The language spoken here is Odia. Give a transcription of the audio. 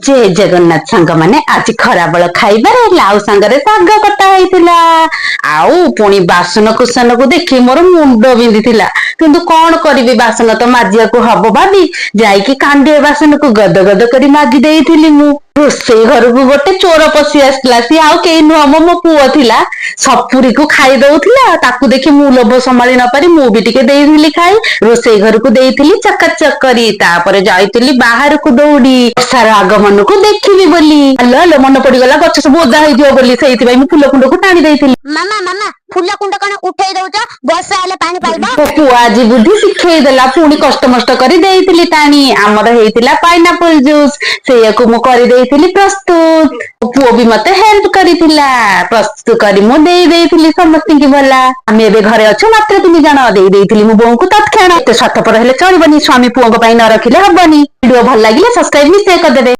ଜୟ ଜଗନ୍ନାଥ ସାଙ୍ଗମାନେ। ଆଜି ଖରାବେଳ ଖାଇବାରେ ଲାଉ ସାଙ୍ଗରେ ଶାଗ କଟା ହେଇଥିଲା। ଆଉ ପୁଣି ବାସନ କୁସନକୁ ଦେଖି ମୋର ମୁଣ୍ଡ ବିନ୍ଧିଥିଲା, କିନ୍ତୁ କଣ କରିବି, ବାସନ ତ ମାଜିବାକୁ ହବ ଭାବି ଯାଇକି କାଣ୍ଡିଏ ବାସନକୁ ଗଦ ଗଦ କରି ମାଜି ଦେଇଥିଲି ମୁଁ। ରୋଷେଇ ଘରକୁ ଗୋଟେ ଚୋର ପଶି ଆସିଥିଲା। ସିଏ ଆଉ କେହି ନୁହଁ, ମୋ ପୁଅ ଥିଲା। ସପୁରୀକୁ ଖାଇ ଦଉଥିଲା। ତାକୁ ଦେଖି ମୁଁ ଲୋଭ ସମ୍ଭାଳି ନ ପାରି ମୁଁ ବି ଟିକେ ଦେଇଥିଲି ଖାଇ। ରୋଷେଇ ଘରକୁ ଦେଇଥିଲି ଚକାଚକ କରି। ତାପରେ ଯାଇଥିଲି ବାହାରକୁ ଦୌଡି ବର୍ଷାର ଆଗମନକୁ ଦେଖିବି ବୋଲି। ହଲୋ ହଲୋ, ମନେ ପଡିଗଲା ଗଛ ସବୁ ଓଦା ହେଇଯିବ ବୋଲି, ସେଇଥିପାଇଁ ମୁଁ ଫୁଲ କୁଣ୍ଡକୁ ଟାଣି ଦେଇଥିଲି। ମାମା, ମାମା, ଫୁଲ କୁଣ୍ଡ କଣ ଉଠେଇ ଦଉଛ? ବର୍ଷା ହେଲେ ପାଣି ପାଇବ। ମୋ ପୁଅ ଆଜି ବୁଦ୍ଧି ଶିଖେଇ ଦେଲା। ପୁଣି କଷ୍ଟମଷ୍ଟ କରି ଦେଇଥିଲି ଟାଣି। ଆମର ହେଇଥିଲା ପାଇନାପଲ ଜୁସ୍, ସେଇଆକୁ ମୁଁ କରିଦେଇଥିଲି ପ୍ରସ୍ତୁତ। ମୋ ପୁଅ ବି ମତେ ହେଲ୍ପ କରିଥିଲା। ପ୍ରସ୍ତୁତ କରି ମୁଁ ଦେଇ ଦେଇଥିଲି ସମସ୍ତିଙ୍କି ଭଲା। ଆମେ ଏବେ ଘରେ ଅଛୁ ମାତ୍ର ତିନି ଜଣ। ଦେଇ ଦେଇଥିଲି ମୁଁ ବୋଉଙ୍କୁ ତତ୍କ୍ଷଣ। ଏତେ ସ୍ୱାର୍ଥପର ହେଲେ ଚଳିବନି, ସ୍ୱାମୀ ପୁଅଙ୍କ ପାଇଁ ନ ରଖିଲେ ହବନି। ଭିଡିଓ ଭଲ ଲାଗିଲେ ସବସ୍କ୍ରାଇବ ନିଶ୍ଚୟ କରିଦେବେ।